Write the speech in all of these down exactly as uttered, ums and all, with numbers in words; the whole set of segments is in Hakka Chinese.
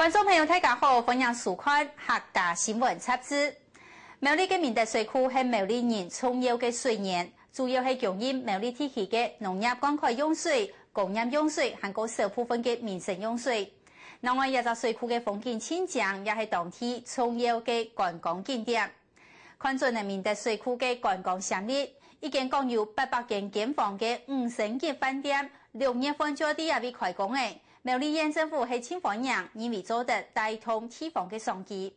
觀眾朋友，大家好，歡迎收看客家新聞雜誌。苗栗个明德水庫係苗栗人重要个水源，主要係供應苗栗地區个農業灌溉用水、工業用水，還過小部分个民生用水。另外，這隻水庫个風景盡靚，也係當地重要个觀光景點。 看準了明德水庫个觀光潛力，一間講有八百間間房个五星級飯店，六月份就在這位開工了。苗栗縣政府係盡歡迎，認為做得帶動地方个商機。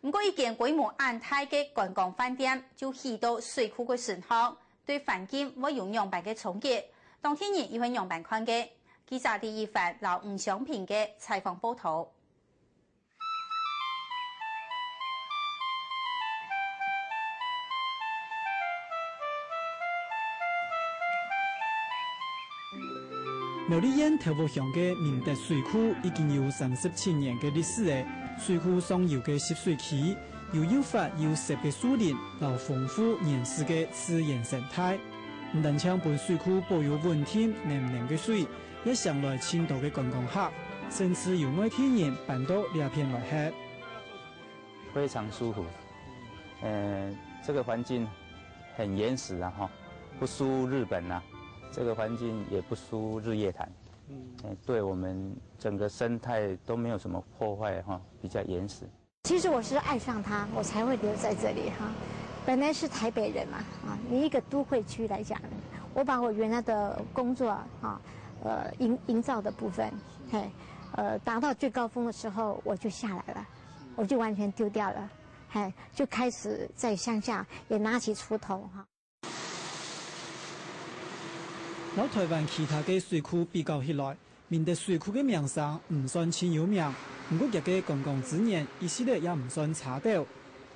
毋過，一間規模恁大个觀光飯店，就起到水庫个身項，對環境會有仰般个衝擊？當地人又會仰般看个？記者李一凡摎吳祥平个採訪報導。 苗栗縣頭屋鄉个明德水庫已經有三十七年个歷史了。水庫上游个集水區，有又闊又闊个樹林，摎豐富原始个自然生態。毋單淨分水庫保有穩定、淰淰个水， 也吸引來盡多个觀光客，甚至有外地人搬到這片來歇。非常舒服，呃，這個環境很原始啊，哈，不輸日本啊，這個環境也不輸日月潭，嗯，呃，對我們整個生態都沒有什麼破壞哈，比較原始。 其實我是愛上它，我才會留在這裡哈。本來是台北人嘛，啊，你一個都會區來講，我把我原來的工作啊，呃，營營造的部分，嘿，呃，達到最高峰的時候，我就下來了，我就完全丟掉了，嘿，就開始在鄉下也拿起鋤頭哈。 摎臺灣其他个水庫比較起來，明德水庫个名聲毋算盡有名，毋過佢个觀光資源一直也毋算差兜。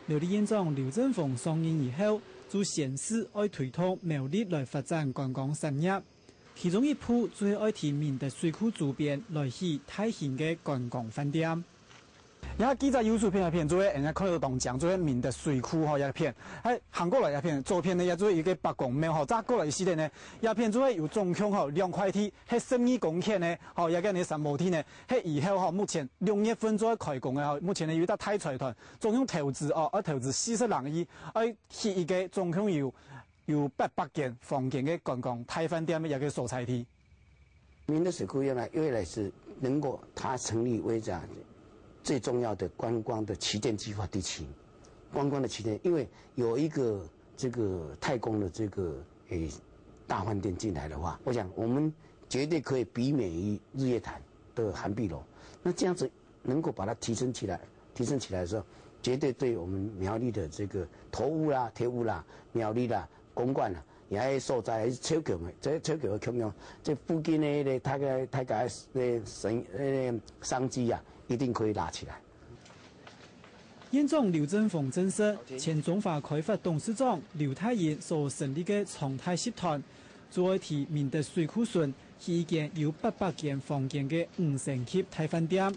苗栗縣長劉振宏上任以後，就宣示愛推動苗栗來發展觀光產業，其中一步就係愛在明德水庫周邊來起大型个觀光飯店。 這下記者右手片个片，就係𠊎等看到當靚，就係明德水庫吼，這片。係行過來這片，左片呢，也就係一個伯公廟吼，再過來一息仔呢，這片就係有總共吼兩塊地，係十二公頃呢，吼，這個呢三畝地呢，係以後吼，目前六月份就愛開工个吼，目前呢有一隻大財團，總共投資哦，愛投資四十零億，愛起一個總共有有八百間房間个觀光大飯店个一個所在地。 明德水庫原來未來是能夠它成立為這樣最重要的觀光的旗艦計劃地區，觀光的旗艦，因為有一個這個太空的這個誒大飯店進來的話，我想我們絕對可以媲美於日月潭的涵碧樓。那這樣子能夠把它提升起來，提升起來的時候，絕對對我們苗栗的這個頭屋啦、頭屋啦、苗栗啦、 公館啊，也係所在係超級个，這超級个共樣，這附近个彼个大家大家个生个商機啊，一定可以拉起來。縣長劉振宏證實，前中華開發董事長劉泰英所成立个長泰集團，就愛在明德水庫脣起一間有八百間房間个五星級大飯店。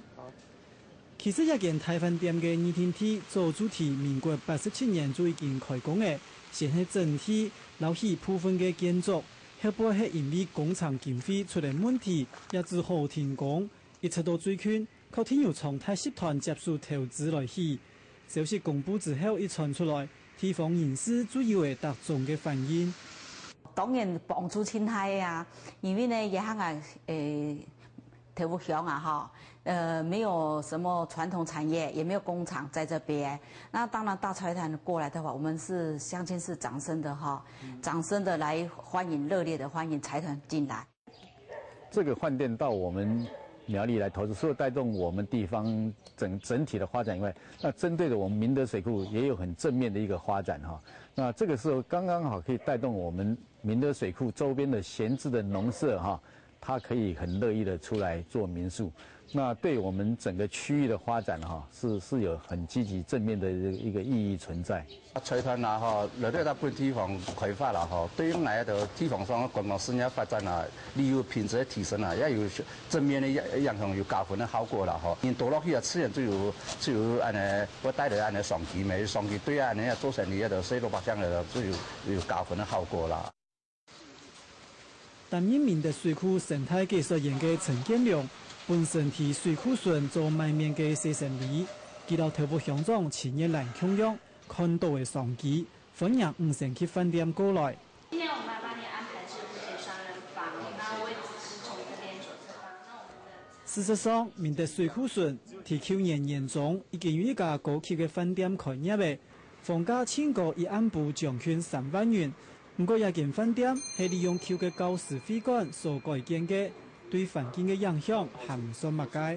其實這間大飯店个預定地早就在民國八十七年就已經開工了，先係整體摎起部分个建築，後背係因為工程經費出了問題，也只好停工。一直到最近，確定由長泰集團接手投資來起。消息公布之後一傳出來，地方人士就有了逐種个反應。當然幫助盡大个啊，因為呢，這項啊，誒， 頭屋鄉啊，哈，呃，沒有什麼傳統產業，也沒有工廠在這邊。那當然，大財團過來的話，我們是鄉親是掌聲的哈，掌聲的來歡迎，熱烈的歡迎財團進來。這個飯店到我們苗栗來投資，除了帶動我們地方整整體的發展以外，那針對著我們明德水庫也有很正面的一個發展哈。那這個時候剛剛好可以帶動我們明德水庫周邊的閒置的農舍哈， 他可以很樂意的出來做民宿。那對我們整個區域的發展哈，是是有很積極正面的一個意義存在。財團啊，吼，來到這本地方開發啦，吼，對於𠊎兜地方上个觀光事業發展啊，旅遊品質个提升啊，也有正面个影影響，有加分个效果啦，吼。人多落去啊，自然就有就有恁呢，會帶來恁呢商機咩，商機對啊，恁呢做生意啊，對老百姓來講就有有加分个效果啦。擔任明德水庫生態解說員个陳建良，本身在水庫脣做賣麵个細生理，佢摎頭屋鄉長陳月蘭共樣，看到个商機，歡迎五星級飯店過來。今天我們來幫你安排是五星雙人房，那位置是從這邊左側方。那我們的事實上，明德水庫脣，在舊年年中已經有一家高級个飯店開業了，房價淨過一暗晡將近三萬銀。毋過，這間飯店係利用舊个教師會館所改建个，對環境个影響還毋算麼个。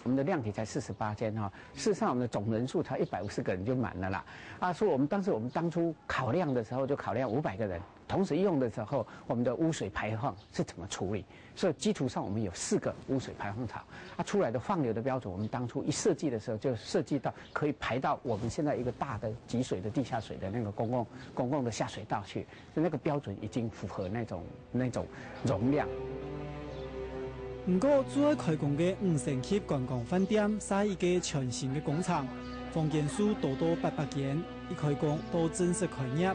我们的量體才四十八间哈，事实上我们的总人数才一百五十个人就满了啦。啊，所以我们当时我们当初考量的时候就考量五百个人，同时用的时候我们的污水排放是怎么处理？所以基础上我们有四个污水排放槽，啊，出来的放流的标准，我们当初一设计的时候就设计到可以排到我们现在一个大的集水的地下水的那个公共公共的下水道去。 那个标准已经符合那种那种容量。毋過，正開工个五星級觀光飯店係一个全新个工程，房間數多到八百間，一開工到正式開業。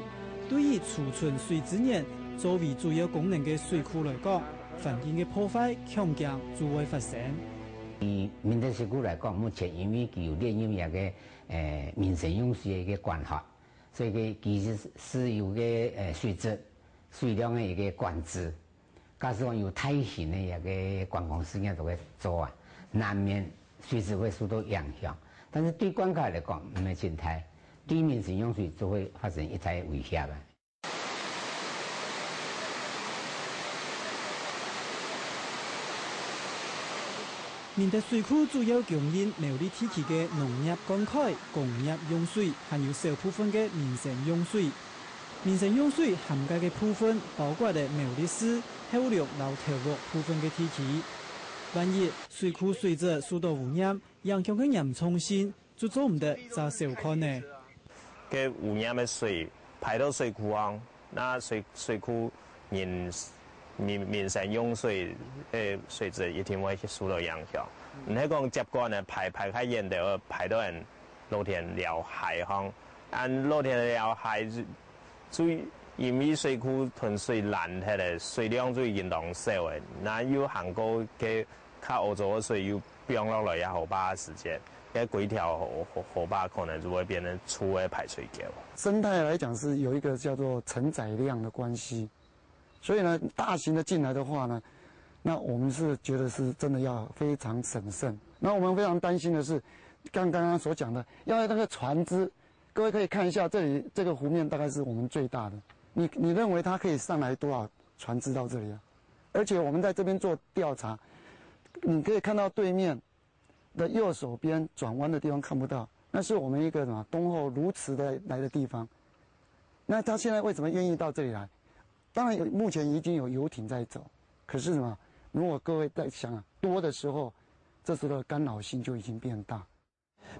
對於儲存水資源作為主要功能个水庫來講，環境个破壞恐驚就會發生。以明德水庫来讲，目前因为佢有列入一个呃民生用水的一个管轄， 所以佢其实是有个呃水质、水量的一个管制，假使讲有大型的一个观光事件都会做啊，难免水质会受到影响。但是对观光客来讲，毋会真大，对民生用水就会发生一大威胁啊。 明德水庫主要供應苗栗地區个農業灌溉、工業用水，還有小部分个民生用水。民生用水涵蓋个部分包括了苗栗市、后龍摎頭屋部分个地區。萬一水庫水質受到污染，影響个嚴重性 就做毋得再小看呢。个污染个水排到水库項，該水水庫人民民生用水个水質一定會受到影響。毋係講接管个排排較遠个，排到人莆田寮溪項，恁莆田寮溪就就因為水庫同水攔忒个，水量就已經當少个，該又還過个較污糟个水又 放落來也好把時間，該規條河河河壩可能就會變成粗个排水溝。生态来讲是有一个叫做承载量的关系，所以呢，大型的进来的话呢，那我们是觉得是真的要非常审慎。那我们非常担心的是，刚刚刚所讲的，要那个船只，各位可以看一下这里这个湖面大概是我们最大的，你你认为它可以上来多少船只到这里啊？而且我们在这边做调查，你可以看到对面 的右手边转弯的地方看不到，那是我们一个什么东后如池的来的地方。那他现在为什么愿意到这里来？当然有，目前已经有游艇在走，可是什么？如果各位在想啊，多的时候，这时候的干扰性就已经变大。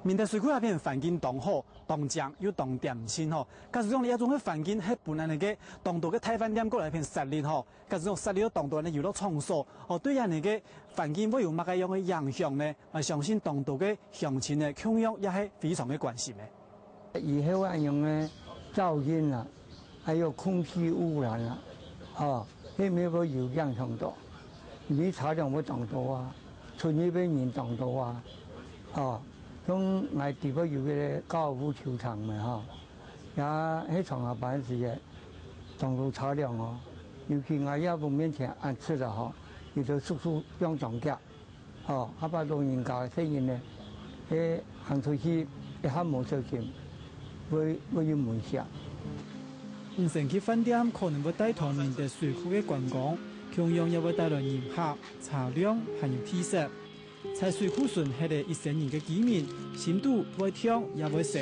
明德水庫這片環境當好，當靚又當恬靜吼。假使講這種个環境係分恁呢个當多个大飯店過來這片設立吼，假使講設立有當多个遊樂場所，哦，對恁呢个 環境會有麼个樣个影響呢？𠊎相信當多个鄉親呢，共樣也係非常个關心个。以後恁樣个噪音啊，還有空氣污染啊，吼，係毋係會有影響到？因為車輛會當多啊，出入个人當多啊，吼，像𠊎地方有个高爾夫球場个吼，也係上下班時个，當多車輛哦，尤其𠊎這屋面前恁出啊吼，有兜叔叔放長假。 吼，下把老人家个細人呢，係行出去一下無小心，會會有危險。五星級飯店可能會帶動明德水庫个觀光，共樣也會帶來人客、車輛還有地勢。在水庫脣歇个一生人个居民，心肚會暢也會愁。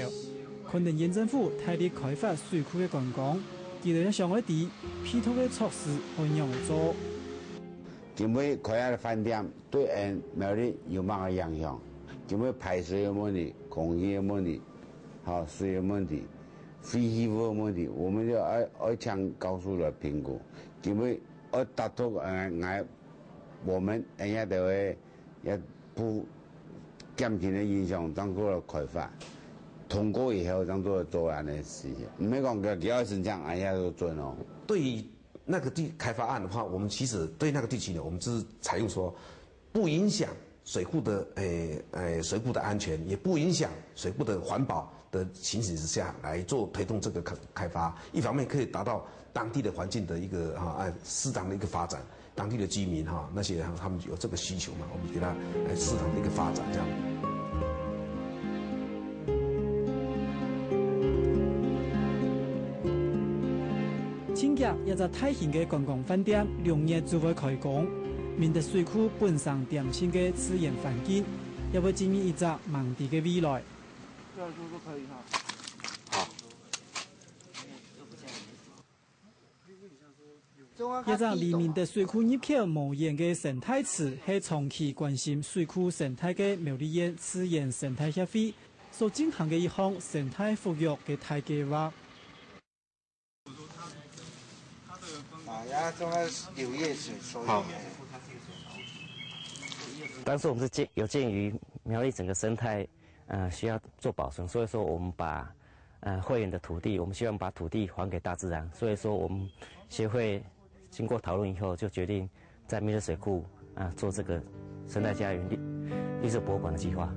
看等縣政府大力開發水庫个觀光，佢兜也想愛知配套个措施愛仰般做。 今晡開下个飯店對𠊎苗栗有麼个影響？今晡排水个問題、空氣个問題、吼水个問題、廢棄物个問題，我們就愛愛請教授來評估。今晡愛達到呃，𠊎我們人家都會也不減輕个影響，正做來開發。通過以後，正做做恁呢事情，毋係講佢佢愛申請，哎呀就准哦。對於那个地开发案的话，我们其实对那个地区呢，我们是采用说不影响水库的，诶，诶，水库的安全，也不影响水库的环保的情形之下来做推动这个开，开发。一方面可以达到当地的环境的一个，哈，哎，适当的一个发展，当地的居民，哈，那些，哈，他们有这个需求嘛，我们给他，哎，适当的一个发展这样。 清境這隻大型个觀光飯店，六月就會開工。明德水庫本身恬靜个自然環境，也會進入一隻蠻大个未來。這樣是不是可以哈？好。這隻離明德水庫入口無遠个生態池，係長期關心水庫生態个苗栗縣自然生態協會所進行个一項生態復育个大計畫。 啊，要種个柳葉水，所以好。但是我们是鉴，有鉴于苗栗整个生态，呃，需要做保存，所以说我们把，呃，会员的土地，我们希望把土地还给大自然，所以说我们协会经过讨论以后，就决定在明德水库，啊，做这个生态家园绿，绿色博物馆的计划。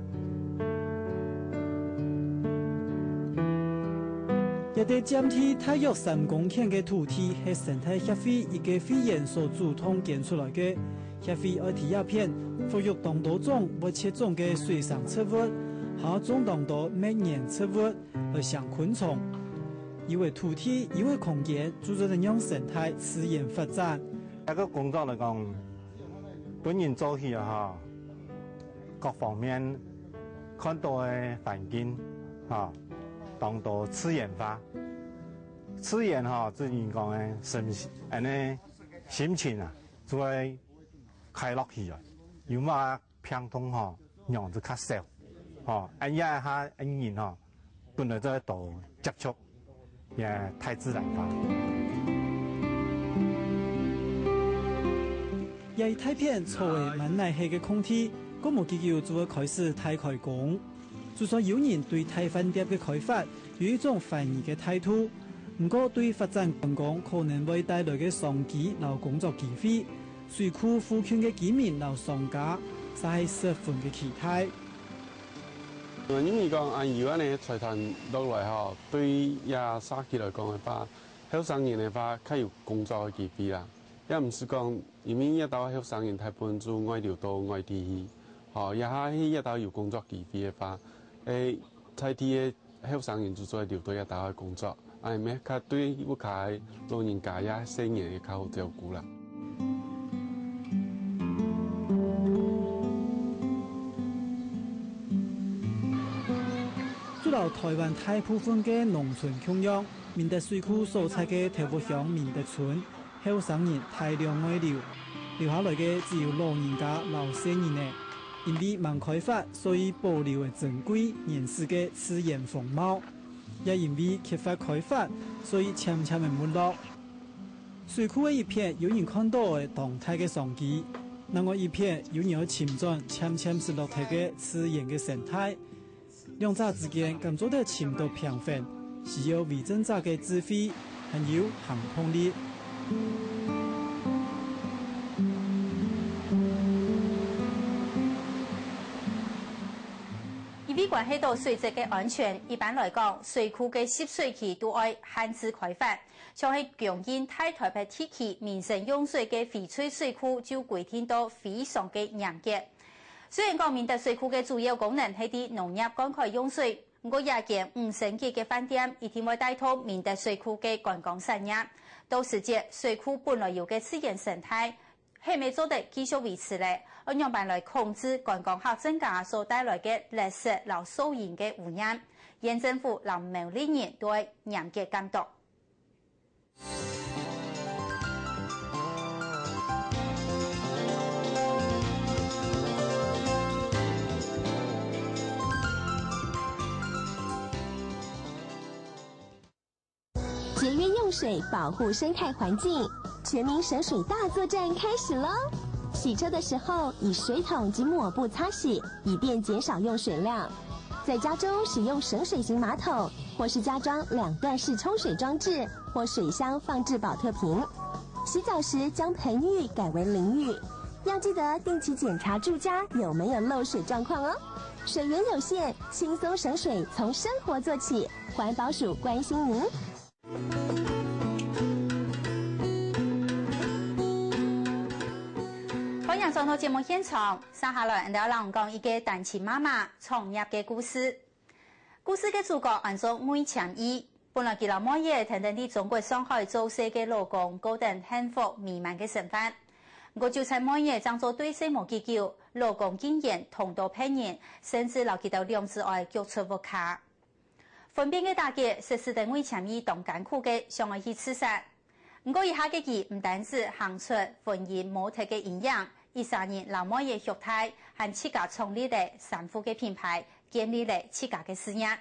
這塊佔地大約三公頃个土地，係生態協會一個會員所主動捐出來个。協會愛在這片復育當多種會絕種个水生植物，還有種當多蜜源植物來相昆蟲。有个土地，有个空間，就做得讓生態自然發展。這個工作來講，本人做起啊，哈，各方面看到个環境，哈，當多自然化。自然，哈，自然講个心，恁呢心情啊，就會快樂起來。有麼病痛，哈，樣就較少，哈，恁樣下，恁人，哈， 本來就愛多接觸，也大自然化。這一大片草仔滿哪係个空地，過無幾久就會開始大開工。就算有人對大飯店个開發有一種懷疑个態度，毋過對發展觀光可能會帶來个商機摎工作機會，水庫附近个居民摎商家，嗄係十分个期待。 因為講恁有恁呢財團落來吼，對這社區來講个話，後生人个話較有工作个機會啦。也毋使講，因為這兜後生人大部分就外流到外地去，吼，這下去這兜有工作機會个話，誒，在地个後生人就做得留到這兜个工作。 哎，乜較對屋下个老人家也細人會較好照顧啦。就摎台灣大部分个農村共樣，明德水庫所在个頭屋鄉明德村，後生人大量外流，留下來个只有老人家摎細人仔。因為吂開發，所以保留个珍貴原始个自然風貌。 也因為缺乏開發，所以漸漸个沒落。水庫个一片有人看到个當大个商機，另外一片有人愛尋轉漸漸失落忒个自然个生態。兩者之間敢做得尋到平衡，需要為政者个智慧，還有行動力。 因為關係到水質个安全，一般來講，水庫个集水區都愛限制開發，像係供應大台北地區民生用水个翡翠水庫就規定到非常个嚴格。雖然講明德水庫个主要功能係在農業灌溉用水，毋過這間五星級个飯店一定會帶動明德水庫个觀光產業。到時節，水庫本來有个自然生態， 係毋係做得繼續維持咧？愛仰般來控制觀光客增加所帶來个垃圾摎噪音个污染？縣政府摎苗栗人都愛嚴格監督。 节约用水，保护生态环境，全民省水大作战开始喽！洗车的时候，以水桶及抹布擦洗，以便减少用水量。在家中使用省水型马桶，或是加装两段式冲水装置，或水箱放置保特瓶。洗澡时将盆浴改为淋浴，要记得定期检查住家有没有漏水状况哦。水源有限，轻松省水，从生活做起，环保署关心您。欢迎转到节目现场，接下來，𠊎等愛講一个單親媽媽創業个故事。故事个主角安做魏千怡，本來佢摎妹仔跈等在中國上海做事个老公過等幸福美滿个生活。毋過就在妹仔正做對細無幾久，老公竟然捅著別人，甚至摎佢兜兩子哀逐出屋下。分辨个打擊，實使得魏千怡當艱苦个想愛去自殺。毋過這下个佢毋單止行出婚姻無忒个陰影，一儕人摎妹仔畜大，還自家創立了衫褲个品牌，建立了自家个事業。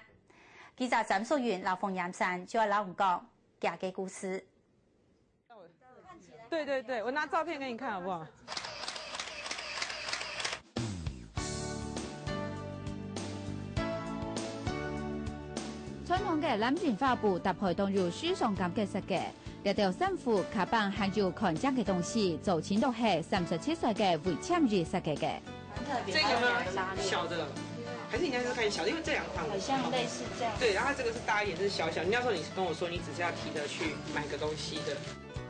記者詹淑雲摎馮炎山就愛摎你講佢个故事。 對對對，我拿照片給你看好不好？傳統个藍印花布搭配當有時尚感个設計，這條衫褲、卡板還有看靚个東西，做盡都係三十七歲个魏千怡設計个。 這個嗎？小的，還是你那時候看小的？因為這兩款我好像類似這樣。對，然後它這個是大一點，這是小小。你那時候你跟我說，你只是要提着去買個東西的。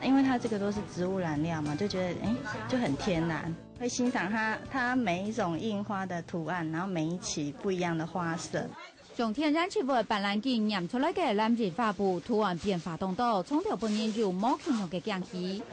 因為它這個都是植物染料嘛，就覺得哎，就很天然。會欣賞它，它每一種印花的圖案，然後每一期不一樣的花色。用天然植物斑斕染出來个藍印花布，圖案變化當多，從頭分人有無共樣个驚喜。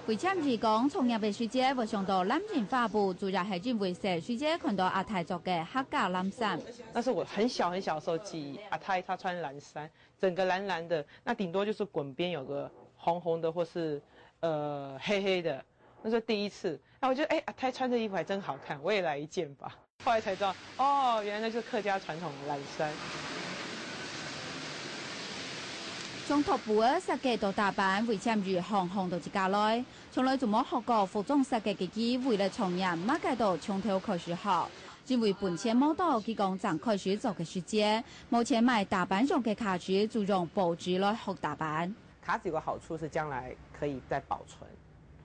魏千怡講，創業个時節會想到藍印花布，主要係因為細時節看到阿太著个客家藍衫。那是我很小很小的時候記憶，阿太她穿藍衫，整個藍藍的，那頂多就是滾邊有個紅紅的或是呃黑黑的，那是第一次。那我覺得哎，阿太穿這衣服還真好看，我也來一件吧。 後來才知道，哦，原來那就是客家傳統的藍衫。從擇布仔、設計到打扮，魏千怡行行都自家來。從來就無學過服裝設計个佢，為了創業，麼个都從頭開始學。因為本錢無多，佢講正開始做个時節，無錢買打扮用个卡紙，就用報紙來學打扮。 卡紙有個好處是將來可以再保存，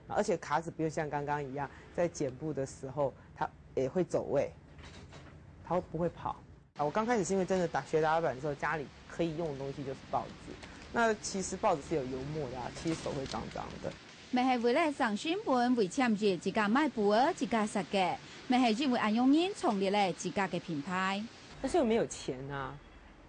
而且卡紙不用像剛剛一樣在剪布的時候它也會走位，它不會跑。啊，我剛開始是因為真的打學打板的時候，家裡可以用的東西就是報紙。那其實報紙是有油墨的啊，其實手會髒髒的。乜係為了省成本，魏千怡自家買布仔，自家設計，乜係因為恁樣人創立了自家个品牌。但是又沒有錢啊，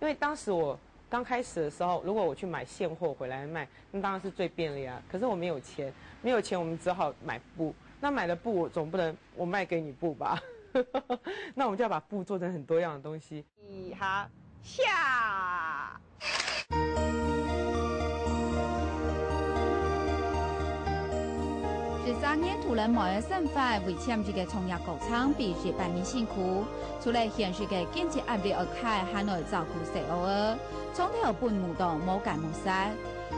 因為當時我剛開始的時候，如果我去買現貨回來賣，那當然是最便利啊。可是我沒有錢，沒有錢，我們只好買布。那買了布，我總不能我賣給你布吧？那我們就要把布做成很多樣的東西。一下下。十三年獨輪妹仔个生活，魏千怡个創業過程比一般人辛苦。除了現實个經濟壓力愛㧡，還愛照顧細孲仔， 長透分舞到無結無煞。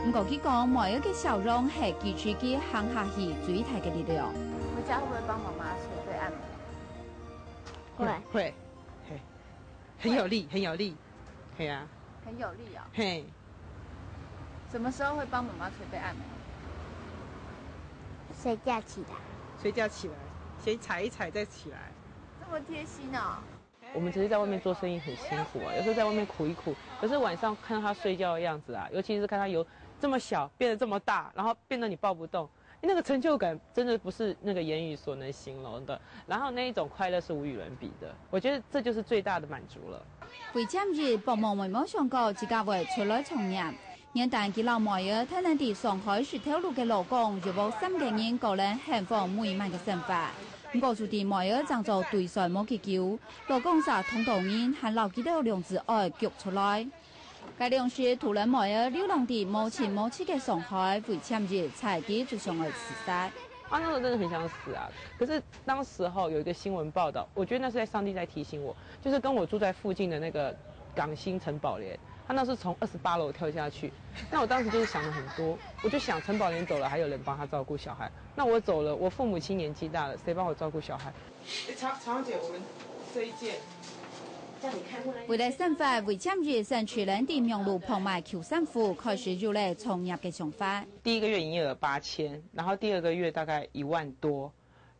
毋過佢講，妹仔个笑容係支持佢行下去最大个力量。回家會不會幫媽媽捶背按摩？會。會，嘿，很有力，很有力，嘿啊，很有力哦。嘿，什麼時候會幫媽媽捶背按摩？睡覺起來。睡覺起來，先踩一踩再起來。這麼貼心哦。 我們其實在外面做生意很辛苦啊，有時候在外面苦一苦，可是晚上看到他睡覺的樣子啊，尤其是看他由這麼小變得這麼大，然後變得你抱不動，那個成就感真的不是那個言語所能形容的。然後那一種快樂是無與倫比的，我覺得這就是最大的滿足了。魏千怡，百望乜無想過自家會出來創業。 原旦佢摎妹仔跈等在上海食頭路个老公，一屋三個人過等幸福美滿个生活。毋過就在妹仔正做對衰無幾久，老公煞捅著人，還摎佢兜兩子哀逐出來。該量時，獨輪妹仔流浪在無親無戚个上海，魏千怡差一息就想愛自殺。 啊，那時候真的很想死啊！可是當時候有一個新聞報道，我覺得那是在上帝在提醒我，就是跟我住在附近的那個港星陳寶蓮，他那是從二十八樓跳下去。那我當時就是想了很多，我就想陳寶蓮走了，還有人幫他照顧小孩，那我走了，我父母親年紀大了，誰幫我照顧小孩？哎，常常姐，我們這一件為了生活，魏占益先出來在網路拍賣舊衫褲，開始有了創業个想法。第一個月營業額八千，然後第二個月大概一萬多，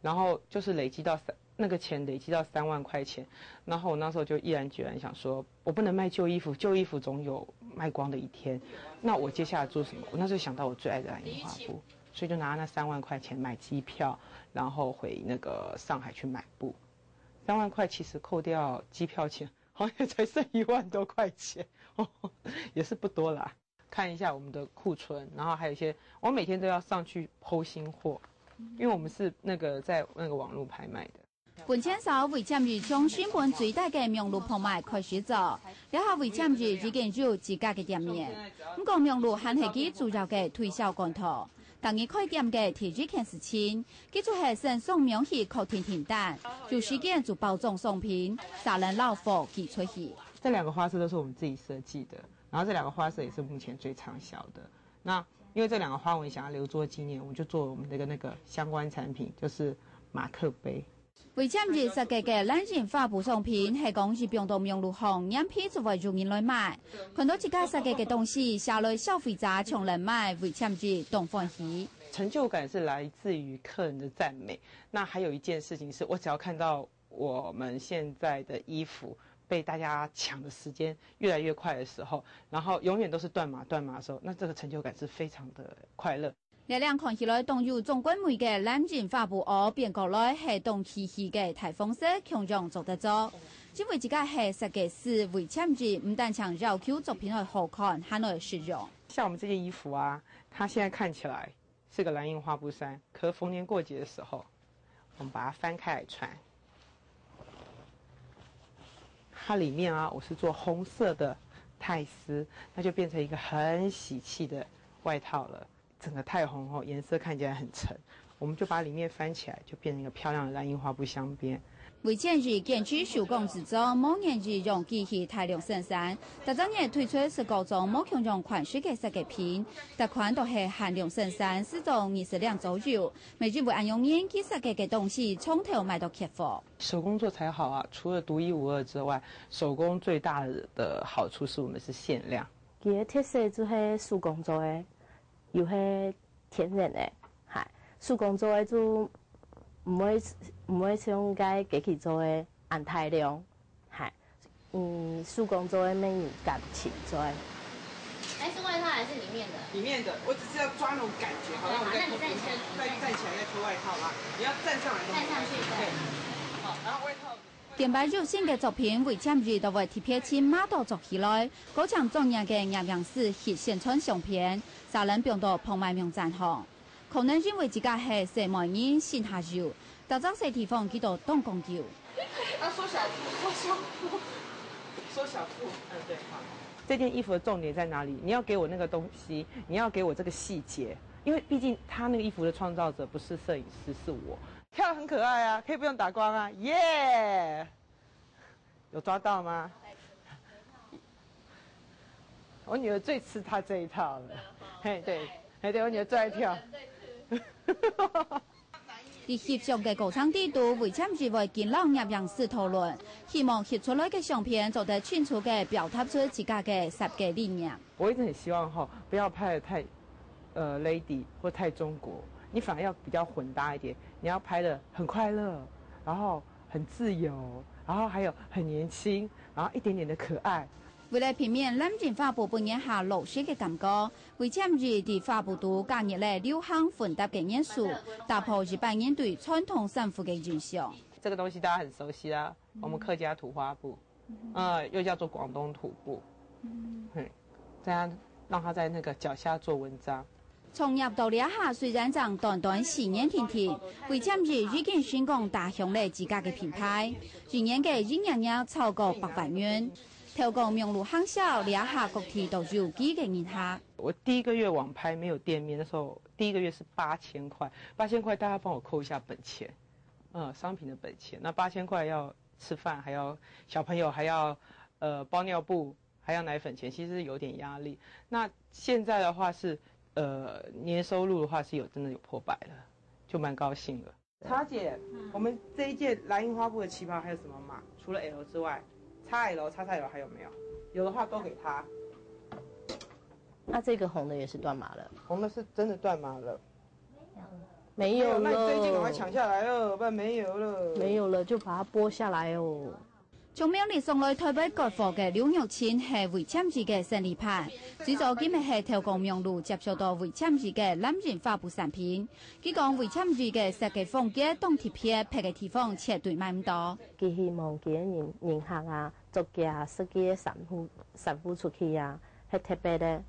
然後就是累積到三那個錢累積到三萬塊錢，然後我那時候就毅然決然想說，我不能賣舊衣服，舊衣服總有賣光的一天，那我接下來做什麼？我那時候想到我最愛的蓝印花布，所以就拿那三萬塊錢買機票，然後回那個上海去買布。三萬塊其實扣掉機票錢，好像也才剩一万多塊錢，也是不多啦。看一下我們的庫存，然後還有一些，我每天都要上去 po 新貨，因為我們是那個在那個網路拍賣的。本錢少，魏占益從成本最低个網路拍賣開始做，這下魏占益已經有自家个店面。毋過網路還係佢主要个推銷管道。當日開店个第一件事情，佢就係先上網去確定訂單，有時間就包裝商品，再來摎貨寄出去。這兩個花色都是我們自己設計的，然後這兩個花色也是目前最暢銷的。那因為這兩個花紋想要留作紀念，我們就做我們的一個那個相關產品，就是馬克杯。魏占益設計个藍印花布商品，係講一般到網路項，黏皮就會有人來買。看到自家設計个東西，寫來消費者搶來買，魏占益當歡喜。成就感是來自於客人的讚美。那還有一件事情是，我只要看到我們現在的衣服被大家搶的時間越來越快的時候，然後永遠都是斷碼斷碼的時候，那這個成就感是非常的快樂。這領看起來當有中國味个藍印花布襖，變過來係當喜氣个大方式，共樣做得做。因為自家係設計師，魏占益毋單淨要求作品愛好看，還愛實用。像我們這件衣服啊，它現在看起來是個藍印花布衫，可是逢年過節的時候，我們把它翻開來穿。它裡面啊，我是做紅色的泰絲，那就變成一個很喜氣的外套了。整個太紅後，顏色看起來很沉，我們就把裡面翻起來，就變成一個漂亮的藍印花布鑲邊。魏占益堅持手工製作，無願意用機器大量生產，逐隻月推出十幾種無共樣款式个設計品，逐款都係限量生產，四到二十領左右。每日為恁樣人，佢設計个東西從頭賣到缺貨。手工做才好啊！除了獨一無二之外，手工最大的好處是我們是限量。佢个特色就係手工做个，又係天然个，係手工做个就毋會毋會像該機器做个恁大量，係，嗯，手工做个乜有感情在。哎，是外套还是里面的？里面的，我只是要抓那种感觉，好像我在脱，好那你站起来再站起来再脱外套啦，你要站上来都没关系。站上去对对，好，然后外套。見擺有新个作品，魏占益都會特別請馬到做起來，過請專業个攝影師翕宣傳相片，再來放到拍賣網站項。可能因為自家係細妹人，身下幼，逐隻細地方佢都當講究。要縮小腹，縮小腹，縮小腹。嗯，对，好。这件衣服的重点在哪里？你要给我那个东西，你要给我这个细节，因为毕竟他那个衣服的创造者不是摄影师，是我。跳得很可爱啊，可以不用打光啊，耶、有抓到吗？我女儿最吃他这一套了，嘿，对，嘿，对，我女儿最爱跳。在翕相个過程底肚，魏占益會緊摎攝影師討論，希望翕出來个相片做得清楚个表達出自家个設計理念。我一直很希望哈，不要拍的太呃 lady 或太中国，你反而要比较混搭一点，你要拍的很快乐，然后很自由，然后还有很年轻，然后一点点的可爱。為了避免藍印花布分人下老式个感覺，魏占益在花布肚加入了流行混搭个元素，打破一般人對傳統衫褲个印象。这个东西大家很熟悉啊，我们客家土花布，呃，又叫做广东土布，嗯，这样让它在那个脚下做文章。創業到這下雖然正短短四年定定，魏占益已經成功打響了自家个品牌，一年个營業額超過百萬元。透過網路行銷，這下各地都有幾个人客。我第一个月网拍没有店面的时候，第一个月是八千块，八千块大家帮我扣一下本钱，嗯，商品的本钱。那八千块要吃饭，还要小朋友还要呃包尿布，还要奶粉钱，其实有点压力。那现在的话是呃年收入的话是有真的有破百了，就蛮高兴了。茶姐，我们这一件蓝印花布的旗袍还有什么码？除了 L 之外，叉L、叉叉L还有没有？有的话都给他。那这个红的也是断码了，红的是真的断码了，没有了。那你这一件赶快抢下来了，不然没有了。没有了，就把它剥下来哦。从苗栗送来台北割货个刘玉清係魏添义个生理伴，最早佢乜係透过網路接触到魏添义个蓝印花布产品。佢讲魏添义个设计风格当特别，别个地方绝对买毋到。佢希望佢个人人客啊，做佢啊设计个衫裤衫裤出去啊，係特别个，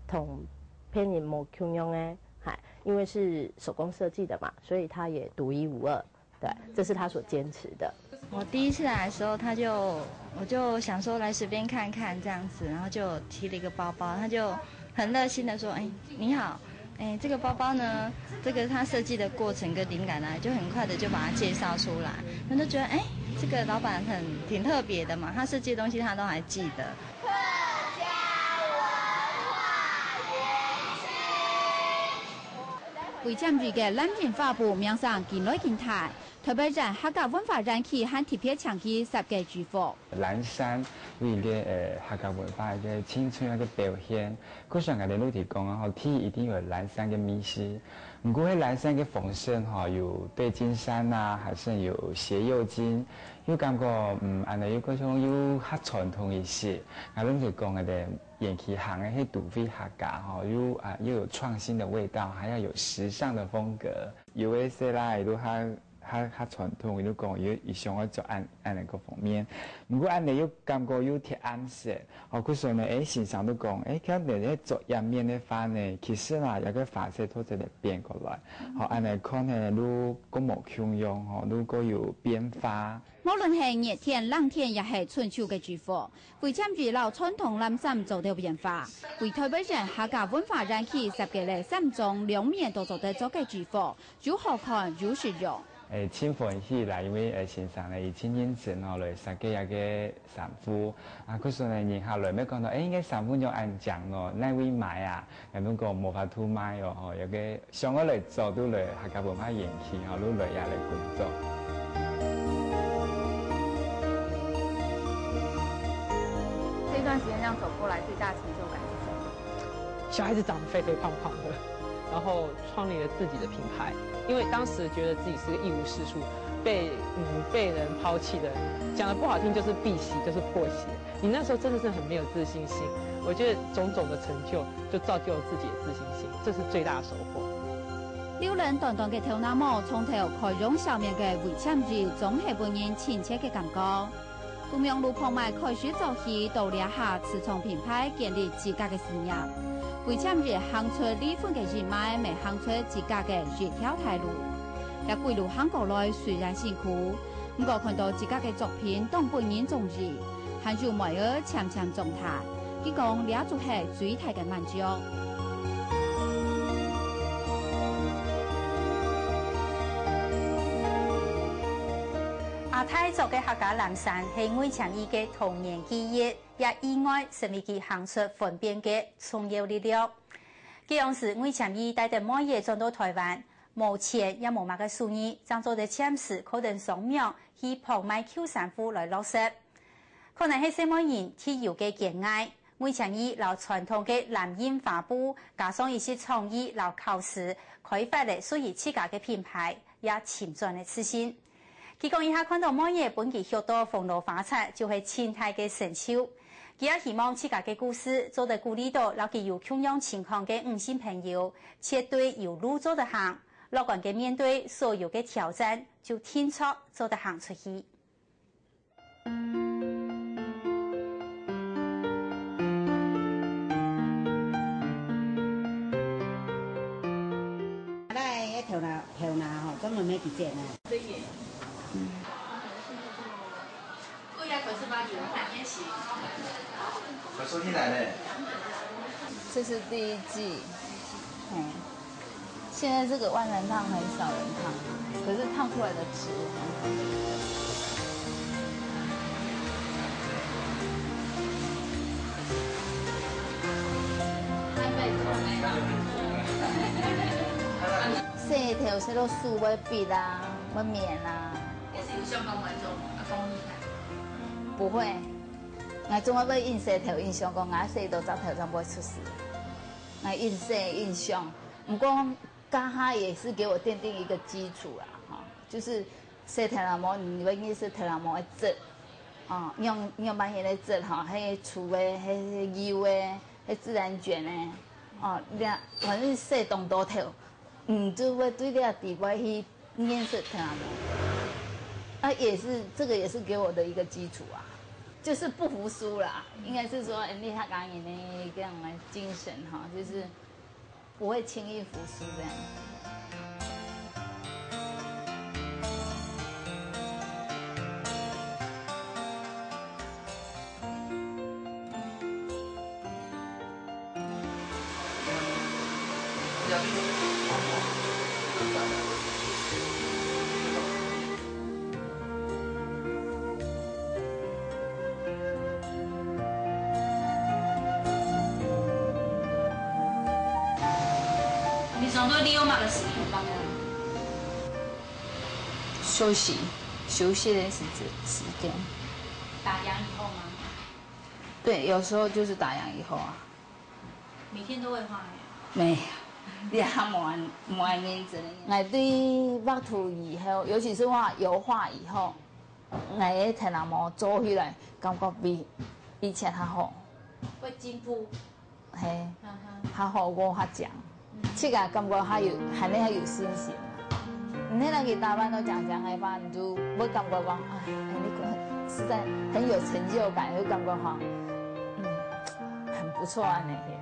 同别人无共样个，嗨，因为是手工设计的嘛，所以它也独一无二。对，这是他所坚持的。我第一次来的时候，他就我就想说来随便看看这样子，然后就提了一个包包，他就很热心的说：“哎，你好，哎，这个包包呢，这个他设计的过程跟灵感啊，就很快的就把它介绍出来，我就觉得哎，这个老板很挺特别的嘛，他设计的东西他都还记得。”魏添义个蓝印花布名声近来近大，台北县客家文化园区还特别请佢设计制服。蓝衫为个呃客家文化一个青春一个表现，故所个个路提讲啊，吼，第一一定有蓝衫个迷失。毋过，迄蓝衫个风声吼，有对襟衫啊，还是有斜右襟，又感觉嗯，安尼又各种又较传统一些。啊，恁就讲个咧，延期行个迄土味客家吼，又啊又有创新的味道，还要有时尚的风格。有个些啦，伊都还还还传统，伊都讲伊伊想要做安安尼个方面。毋过安尼又感觉又忒暗色。 哦，故所呢，诶，先生都讲，诶，看你咧做颜面个花呢，其实啦，有个发色透出来变过来，好，安尼看呢，愈个无共样吼，愈个有变化。无论系热天、冷天，也系春秋个制服，魏添义老传统蓝衫做得变化，为台北县客家文化园区设计个三种两面都做得做个制服，又好看又实用。诶，真欢喜啦，因为诶，先生呢，伊真认真吼，来设计一个衫裤。啊，故所呢，人客来要讲到，诶，应该衫裤用安讲咯，哪位买啊？也如果无法度买哦，吼，有个想要来做，都来客家文化园区吼，都来也来工作。这段时间这样走过来，最大的成就感是什么？小孩子长得肥肥胖胖的，然后创立了自己的品牌。因为当时觉得自己是个一无是处，被嗯被人抛弃的，讲的不好听就是避嫌，就是破鞋。你那时候真的是很没有自信心。我觉得种种的成就，就造就了自己的自信心，这是最大的收获。留等短短个头那毛，从头开容笑面个魏添义，总系分人亲切个感觉。 从网路拍卖开始做起，到這下自創品牌，建立自家个事業。魏添義行出離婚个陰霾，乜行出自家个一條大路。這歸路行過來，雖然辛苦，毋過看到自家个作品當分人中意，還有妹兒漸漸長大，佢講這就係最大个滿足。 阿太著个客家藍衫係魏添義个童年記憶，也意外成為佢行出分辨个重要力量。該央時，魏添義帶等妹仔轉到台灣，無錢也無麼个收入，正做得暫時靠等雙網去拍賣舊衫褲來落實。可能係細妹人特有个堅毅，魏添義摎傳統个藍印花布，加上一息創意摎巧思，開發了屬於自家个品牌，也尋轉了自信。 佢講一下看到妹仔分佢畜到紅羅花賊，就係盡大个成就。佢也希望自家个故事做得鼓勵到摎佢有共樣情況个女性朋友，絕對有路做得行，樂觀个面對所有个挑戰，就定著做得行出去。 來，彼頭那頭那吼，專門買幾件啊。可是你奶奶。这是第一季，嗯，现在这个万人烫很少人烫，可是烫出来的值很好。 洗頭洗到手會翕啊，會綿啊。也是有相關觀眾啊，講你看。不會， 𠊎總係會用洗頭，印象講𠊎洗到隻頭正會出事。𠊎用洗印象，毋過該下也是給我奠定一個基礎啦，哈，就是洗頭那毛，你會認識頭那毛的質，哦，用用半天的質哈，還有除的，還有油的，還自然捲的，哦，那反正洗當多頭，嗯，就會對這个地方去 认识他们。啊，也是，这个也是给我的一个基础啊，就是不服输啦，应该是说，哎，你客家人的这样的精神哈，就是不会轻易服输这样。平常都利用麼个時間放假？休息，休息的时间。打烊以后吗？对，有时候就是打烊以后啊。每天都会画呀？没有，你还蛮蛮认真的。我对画图以后，尤其是画油画以后，我的头那毛做起来，感觉比以前还好。会进步。 嘿，嗯哼。还好过发讲，嗯。自家感觉还有，还能还有信心。你那个打扮都讲讲的话，你就会感觉讲，哎，哎，你个实在很有成就感，就感觉哈，嗯，很不错啊，那些。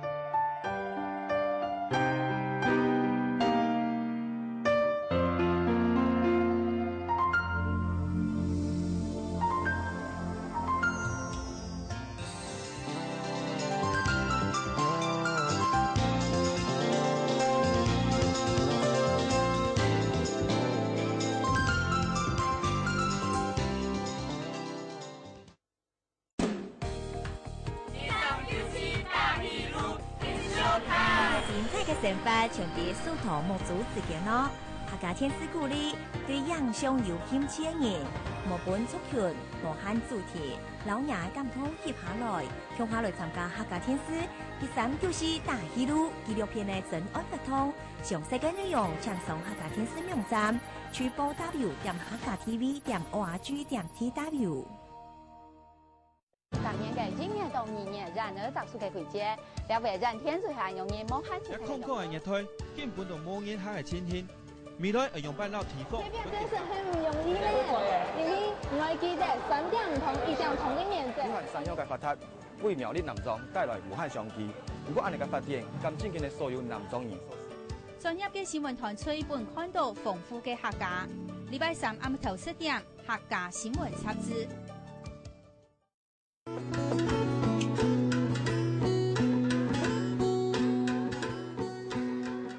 精彩个生活全在手頭目珠之間哦！客家電視鼓勵對影像有興趣个人，無分族群、無限主題，摎若个感動翕下來，共下來參加客家電視第三九四大紀錄紀錄片个徵案活動。詳細个內容請上客家電視網站，triple W點客家T V點O R G點T W。 逐年个一月到二月，人人都會接觸个季節，這回人天就係用人無限期个空曠个月台，根本都無人客个情形。未來愛仰般摎地方這邊真是很不容易呢，因為愛記得三點同一點同个年節。武漢山藥个發達，為苗栗南庄帶來無限商機。毋過恁樣个發展，敢真經个所有南庄人所需？專業个新聞團隊分看到豐富个客家。禮拜三暗晡頭十點，客家新聞雜誌。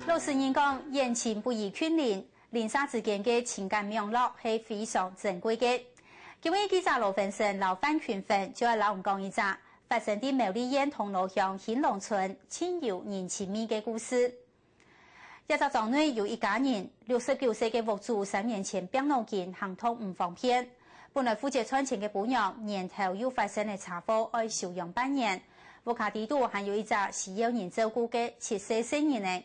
老實人講，遠親不如近鄰，鄰舍之間个情感網絡係非常珍貴个。今日記者羅芬生摎范群芬就愛摎你講一隻發生在苗栗縣銅鑼鄉興隆村盡有人情味个故事。 這隻庄內有一家人，六十九歲个屋主三年前病腦筋行動毋方便。本來負責賺錢个餔娘，年頭又發生了車禍，愛休養半年。屋下底肚還有一隻需要人照顧个七歲細人仔。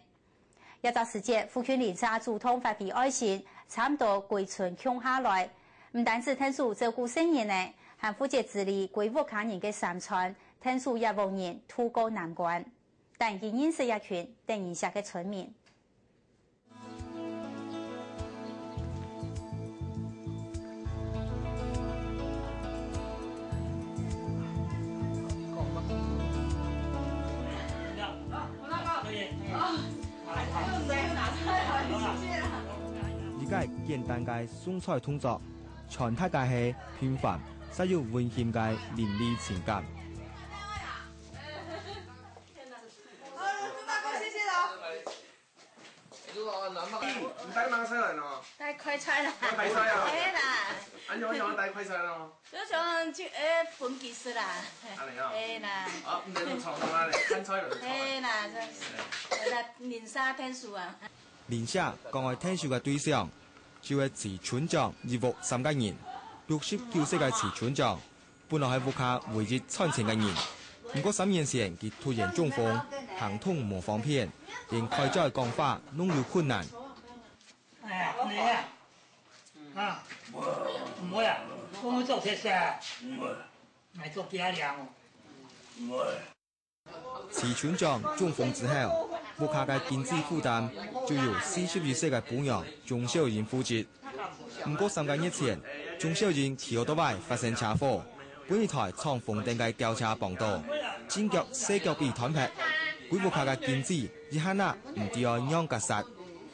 這隻時節，附近鄰舍主動發揮愛心，差毋多歸村共下來，毋單止𢯭手照顧細人仔，還負責治理歸屋下人个三餐，𢯭手這屋人渡過難關。 帶你認識這群得人惜个村民。這个簡單个送菜動作，傳達个係平凡，煞又溫馨个鄰里情感。 你帶麼个菜來呢？帶快菜啦。帶快菜啊？係啦。啊，你為什麼帶快菜呢？就想去，誒，分佢食啦。恁樣啊？係啦。啊，你在那炒什麼嘞？看菜有人炒啊？係啦，這，係啦，鄰舍𢯭手啊。鄰舍講愛𢯭手个對象，就係徐村長一屋三個人。六十九歲个徐村長，本來係屋下唯一賺錢个人，毋過三年前佢突然中風，行動無方便，連開嘴講話攏有困難。哎，你啊，啊，毋會啊，我們做這些，來做家娘哦。 徐村長中風之後，屋下个經濟負擔就由四十一歲个餔娘鍾小英負責。毋過三個月前，鍾小英騎奧多拜發生車禍，分一台擋風燈个吊車挷到，正腳細腳髀斷忒，歸屋下个經濟一下仔毋知愛仰結煞。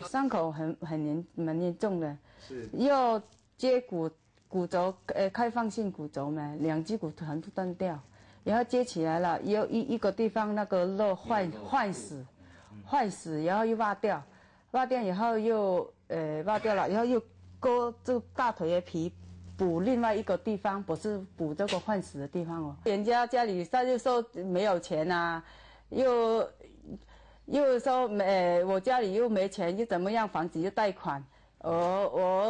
傷口很很嚴蠻嚴重的，要接骨骨頭，呃，開放性骨折嘛，兩隻骨頭全部斷掉，然後接起來了，有一一個地方那個肉壞壞死，壞死，然後又挖掉，挖掉以後又呃挖掉了，然後又割這大腿的皮補另外一個地方，不是補這個壞死的地方哦。人家家裡他就說沒有錢啊，又又說沒，我家裡又沒錢，又怎麼樣，房子又貸款，我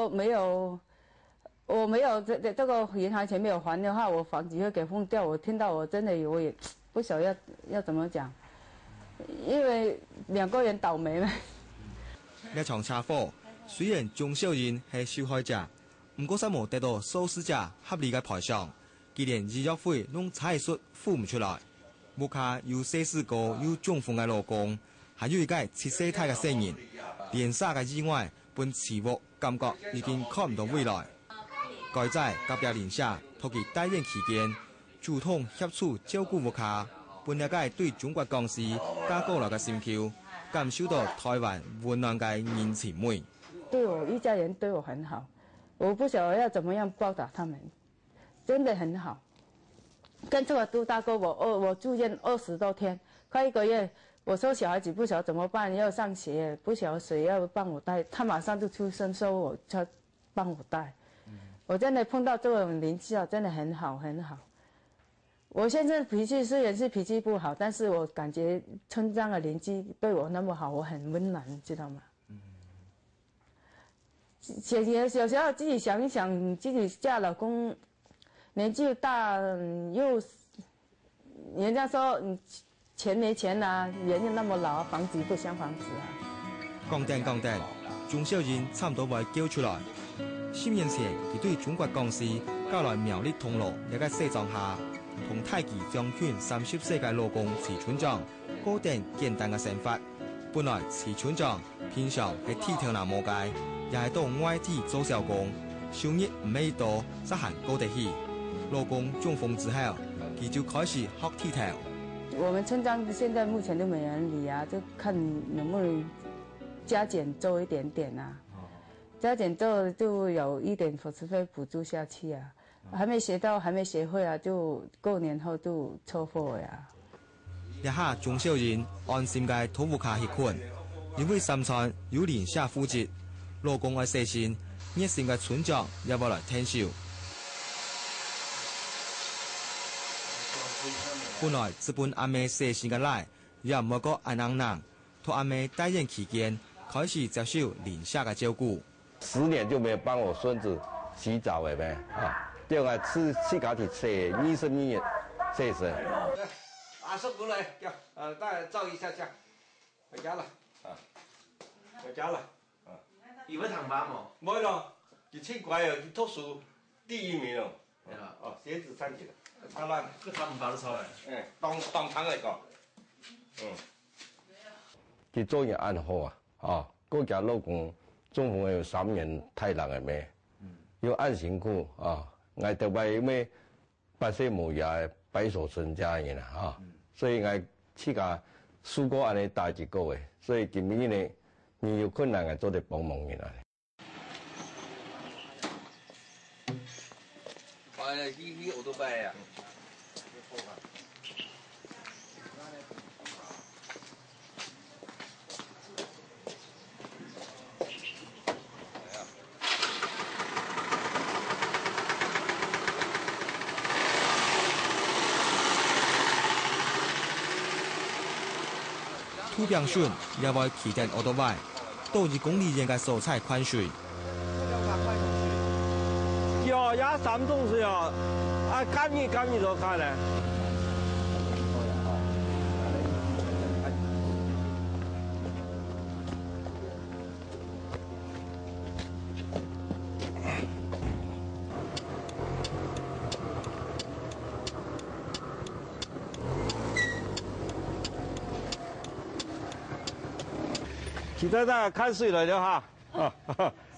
我沒有。 我沒有這這這個銀行錢沒有還的話，我房子會給封掉。我聽到我真的我也不曉得要要怎麼講，因為兩個人倒霉嘛。這場車禍，雖然鍾小英係受害者，毋過煞無得到肇事者合理个賠償，佢連醫藥費攏差一息付毋出來。屋下有細子哥又中風个老公，還有一個七歲大个細人，連續个意外分徐屋 感覺已經看毋到未來。該在隔壁鄰舍託佢戴院期間，主動協助照顧屋下，分這個對中國講係嫁過來个新婦，感受到台灣溫暖个人情味。對我一家人對我很好，我不曉得要怎麼樣報答他們。 真的很好。跟這個杜大哥，我我我住院二十多天，快一個月。我說小孩子不曉得怎麼辦，要上學，不曉得誰要幫我帶，他馬上就出聲說我要幫我帶。我真的碰到這種鄰居啊，真的很好很好。我現在脾氣雖然是脾氣不好，但是我感覺村莊的鄰居對我那麼好，我很溫暖，你知道嗎？ 姐姐，小時候自己想一想，自己嫁老公年紀大，嗯又人家說，嗯，錢沒錢啊，人又那麼老，房子不像房子啊。講等講等，鍾小英差毋多會噭出來。十年前，佢對中國講係嫁來苗栗銅鑼這個細莊下，同大佢將近三十歲个老公徐村長 過等簡單个生活。本來徐村長平常係剃頭那毛个，也係到外地做小工，收入毋係多，煞還過得去。老公中風之後，佢就開始學剃頭。我們村莊現在目前都沒人理啊，就看能不能加減做一點點啊。加減做就有一點伙食費補助下去啊。 還沒學到，還沒學會啊，就過年後就車禍了呀。這下鍾小英安心个到屋下歇睏，因為三餐有鄰舍負責，老公愛洗身，熱心个村長也會來𢯭手。本來只分阿姆洗身个倈，也毋會過恁硬頸，到阿姆戴院期間，開始接受鄰舍个照顧。 十年就沒有幫我孫子洗澡了咩？啊，對啊，自自家去洗，二十二年洗一次。阿叔過來，叫呃，大家照一下相。回家了，啊，回家了。有要糖包無？無咯，佢真乖哦，佢讀書第一名哦。哦，鞋子穿起來，穿爛。這糖包都出來。哎，當當堂來講，嗯。佢做人恁好啊。 哦，過佢老公中風有三年大人个咩，又恁辛苦啊！𠊎頭擺因為八歲無爺个白手成家个人啊，哈，所以𠊎自家試過恁呢大一個个，所以今日呢，你有困難个做得幫忙人啊。 哎，去去奧多拜啊！土餅筍也會騎等奧多拜，到一公里遠个所在看水。 腳壓三重是啊，啊，今日，今日就看咧。现在大家看水来了哈。啊，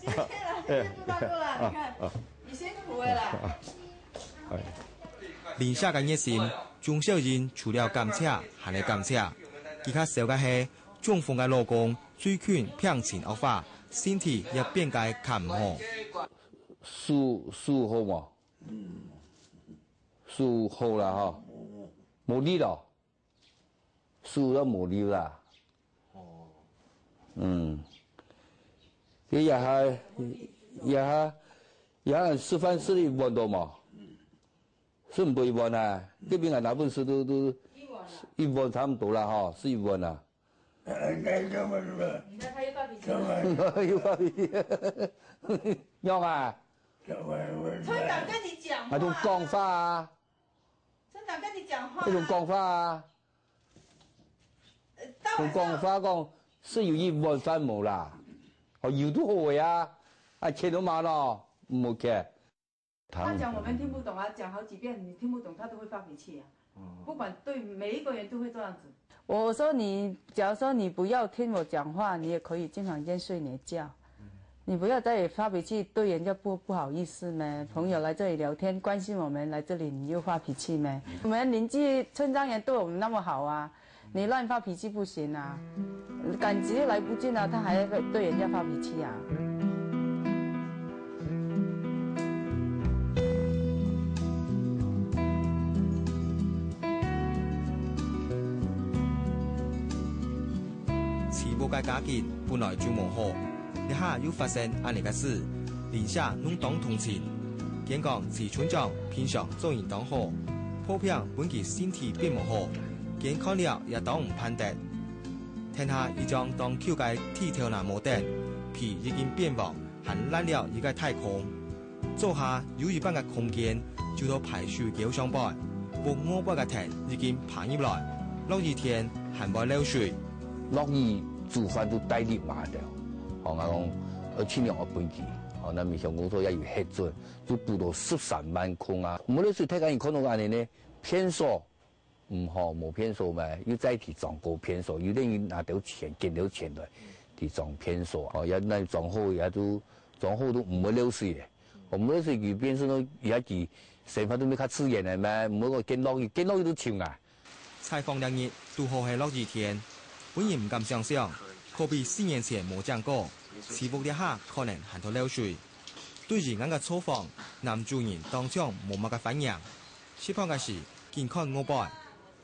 谢谢啦，谢谢布大哥啦，你看，你辛苦了啦。哎。 鄰舍个熱心，鍾小英除了感謝，還係感謝。佢較愁个係，中風个老公最近病情惡化，身體也變个較毋好。手，手好無？手好啦吼，無力咯。 手都無力啦。哦。嗯。這也還，也還，也還食飯食一碗到無？食毋到一碗啊？這邊啊，拿本食都，都一碗啊。一碗差不多啦吼，食一碗啊。哎，該幹嘛是吧？你看他又發脾氣了。幹嘛？又發脾氣。仰啊？幹嘛？村長跟你講話。還用講話啊？ 村長跟你講話啊。該種講法啊，呃，到晚上。用講法講，係有一碗飯無啦？哦，有都好个啊，啊，錢都無咯，毋好去。他講我們聽不懂啊，講好幾遍你聽不懂，他都會發脾氣啊。不管對每一個人都會這樣子。我說你，假如說你不要聽我講話，你也可以經常間睡你的覺。 你不要再發脾氣，對人家不，不好意思咩？朋友來這裡聊天，關心我們，來這裡你又發脾氣咩？我們鄰居村莊員對我們那麼好啊，你亂發脾氣不行啊，趕集又來不及啊，他還要對人家發脾氣啊。 徐屋个家境本來就無好，這下又發生恁呢个事，鄰舍攏當同情。見講徐村長平常做人當好，破病分佢身體變無好，見看了也當毋盼得。天下一張當舊个地頭那毛凳，皮已經變黃， 還爛了一個大空。灶下有一半个空間，就到排水溝上背，屋外背个藤已經爬入來，落雨天還會漏水。落雨煮飯都帶入馬了，吼，𠊎講，呃，盡量愛分佢，吼，那民生工作也有核准，就補到十三萬空啊。無漏水，大家人看到恁呢呢，騙數。 毋好，無騙數嘛，又再提裝過騙數，有等於拿兜錢，捐兜錢來，提裝騙數。哦，也那裝好，也都裝好都毋會漏水个。哦，毋會漏水，佢變成講，也佢生活都會較自然个嘛，毋會講見落雨，見落雨都沉啊。採訪這日，堵好係落雨天，本人毋敢想像，可比四年前無整過，徐屋這下可能還在漏水。對於𠊎个造訪，男主人當場無麼个反應。 食飯个時，緊看外背，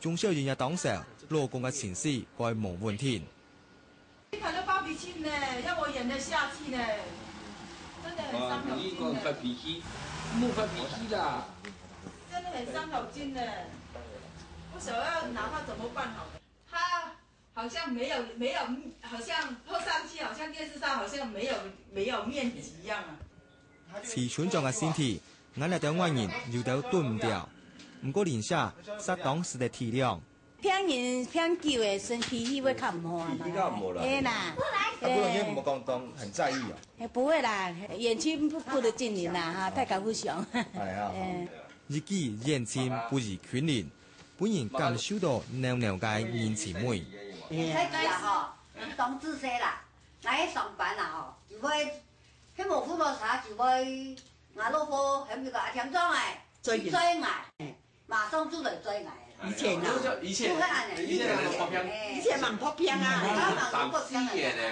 鍾小英也當愁，老公个情緒會無穩定。你看他發脾氣呢，要我演得下去呢，真的很傷腦筋呢。啊，你講發脾氣，莫發脾氣啦。真的很傷腦筋呢，不曉得要拿他怎麼辦好。他 好像沒有，沒有，好像後上去，好像電視上好像沒有，沒有面積一樣啊。徐村長个身體，𠊎這兜外人有兜擋毋牢，毋過鄰舍煞當識得體諒。病人病久个身體，佢會較毋好啊嘛。佢較毋好啦。係啦。啊，不過你也毋好講當很在意啊。哎，不會啦，遠親不，不如近鄰啦，哈，大家互相。哎呀。哎。一句遠親不如近鄰， 分人感受到濃濃个人情味。你自己啊吼，當仔細啦，來上班啦吼，就會，彼無褲無衫就會，𠊎老婆喊佢講阿添裝欸，去追𠊎，馬上就來追𠊎。以前啊，以前啊，就會恁呢，以前啊，以前蠻普遍啊，三四年呢，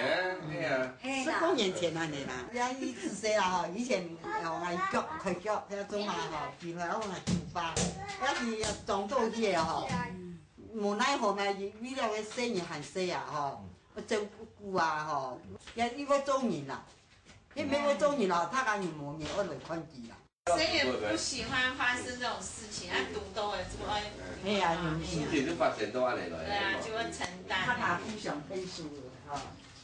哎呀。係啦。十多年前恁呢啦。人一直說啊吼，以前哦，𠊎腳，開腳，遐種啊吼，機會哦，𠊎出發。 也是撞到去个吼，無奈何嘛，為了个細人還細啊吼，要照顧啊吼，也因為做人啦，也沒有做人咯，大家人無人愛來看佢啦。誰也不喜歡發生這種事情，啊，堵到了就會，哎呀，有事情就發生到恁呢來。對啊，就會承擔。大家互相背書哈。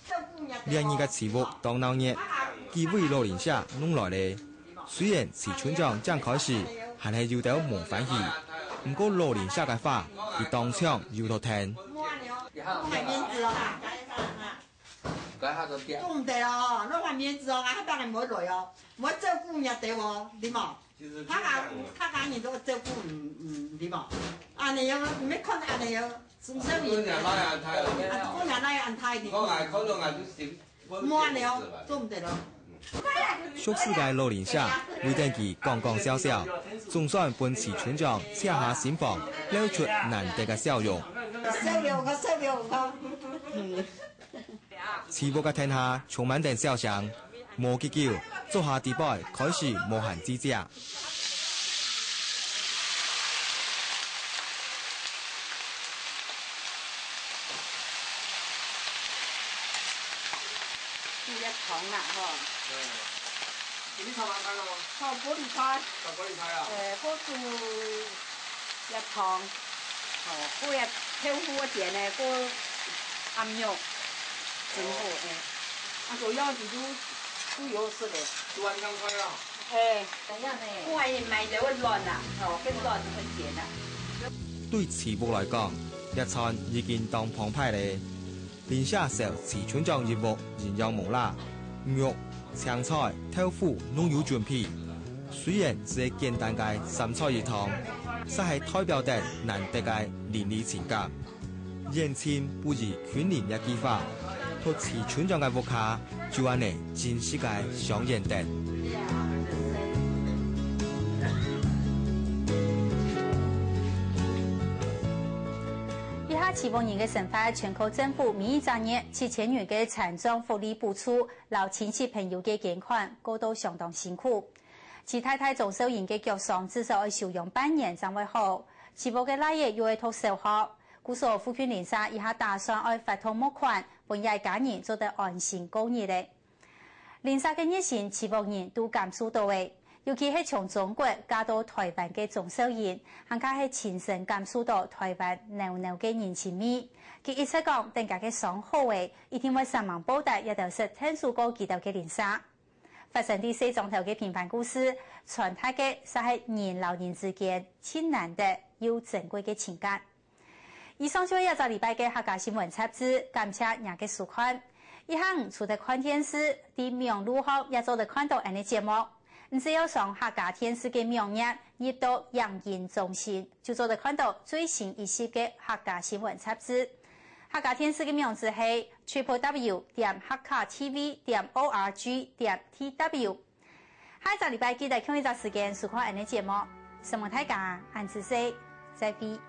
這日个徐屋當鬧熱，幾位老鄰舍攏來咧。雖然徐村長正開始，還係有兜無歡喜。毋過老鄰舍个話，佢當場有著聽。莫按呢哦，攏還面子哦。該下都跌。做毋得哦，攏還面子哦，啊，後擺人毋會來哦，毋會照顧若兜哦，對無？其實客家，客家人都會照顧，嗯，嗯，對無？按呢樣，你莫看按呢樣，是毋是？啊，講人來安泰，你莫按呢哦，做毋得哦。 熟事个老鄰舍，為等佢講講笑笑，總算分徐村長赤下心房，露出難得个笑容。笑了，我笑了，我。嗯。徐屋个廳下充滿等笑聲，無幾久，灶下底背開始無閒吱吱。 煮一湯啦，吼。嗯。今日炒麼个菜咯？炒高麗菜。炒高麗菜啊？誒，過煮一湯，吼，過一豆腐个煎呢，過鴨肉，真好，哦。誒。啊，主要就煮，煮油食个。煮完香菜啊？誒，怎樣呢？過還買了會軟啦，吼，會軟會煎啦。對徐屋來講，這餐已經當澎湃咧。 鄰舍燒徐村長一屋營養無罅，肉、青菜、豆腐攏有準備。雖然只係簡單个三菜一湯，煞係代表等難得个鄰里情感。遠親不如近鄰這句話，在徐村長个屋下，就恁呢真實个上演等。 這下徐屋人个生活全靠政府每一隻月七千元个殘障福利補助，摎親戚朋友个捐款，過到相當辛苦。徐太太鍾秀英个腳傷至少愛休養半年正會好，徐屋个倈仔又愛讀小學，故所附近鄰舍這下打算愛發通募款，分這家人做得安心過日咧。 鄰舍个熱心，徐屋人都感受到咧，尤其係從中國嫁到臺灣个鍾秀英，還較係親身感受到臺灣濃濃个人情味。佢一直講，等厥个傷好咧，一定會煞猛報答這兜識𢯭手過佢兜个鄰舍。發生在細庄頭个平凡故事，傳達个煞係人摎人之間盡難得又珍貴个情感。 以上就係這隻禮拜个客家新聞雜誌，感謝你个收看。這下除忒看電視，在網路項也做得看著𠊎等个節目。你只要上客家電視个網頁，入到影音中心，就做得看著最新一集个客家新聞雜誌。客家電視个網址係triple w點hakka T V點O R G點T W。下一隻禮拜記得共一隻時間收看𠊎等个節目。承蒙大家，恁仔細，再會。